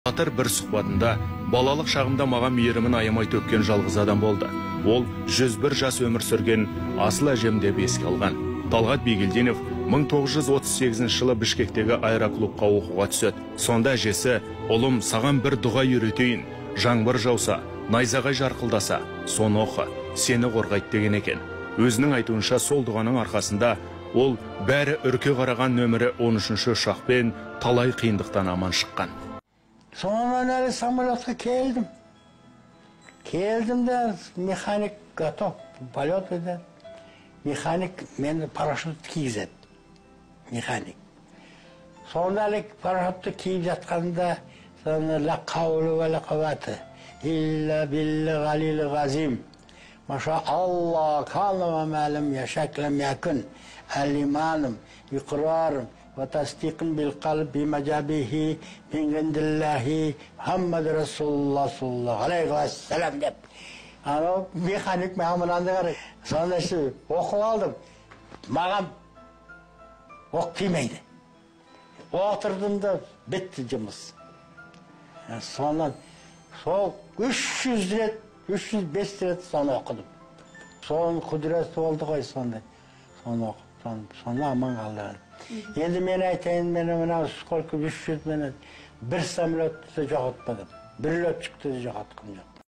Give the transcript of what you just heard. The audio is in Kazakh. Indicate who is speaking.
Speaker 1: Батыр бір сұхбатында: «Балалық шағымда маған мейірімін аямай төккен жалғыз адам болды. Ол 101 жас өмір сүрген асыл әжем», – деп еске алған. Талғат Бигелдинов 1938 жылы Бішкектегі аэроклубқа оқуға түседі. Сонда әжесі: «Ұлым, саған бір дұға үйретейін. Жаңбыр жауса, найзағай жарқылдаса, соны оқы, сені қорғайды», – деген екен. Өзінің айтуынша, сол дұғаның арқасында ол бәрі үрке қараған нөмірі 13 ұшақпен талай қиындықтан аман шыққан.
Speaker 2: Сонан әлі самолетқа келдім. Келдім де, механик готов, полет еді. Механик мені парашют кигізеді. Механик. Сонда әлі парашютты киіп жатқанда, соны: «Ла қаулы уә ла қуввата илля билля ғалил ғазим. Маша Алла кана ва ма лам яшак лам якун. Алиманым, иқрарым, ва тасдиқын бил қалб бима жабихи мин индиллахи Мухаммад Расулуллах саллаллаху алейхи вассалам», – деп. Анау механик маған мынандай қарай. Сонда оқып алдым. Маған оқ тимейді. Отырдым да, бітті жұмыс. Сонан сол 300 рет, 305 рет соны оқыдым. Соның құдіреті болды ғой сондай. Соны оқып, соны аман қалды. Енді мен айтайын, мен мына сколько 300 мен бір самолетті жоғалтпадым. Бір летчикті де жоғалтқан жоқ.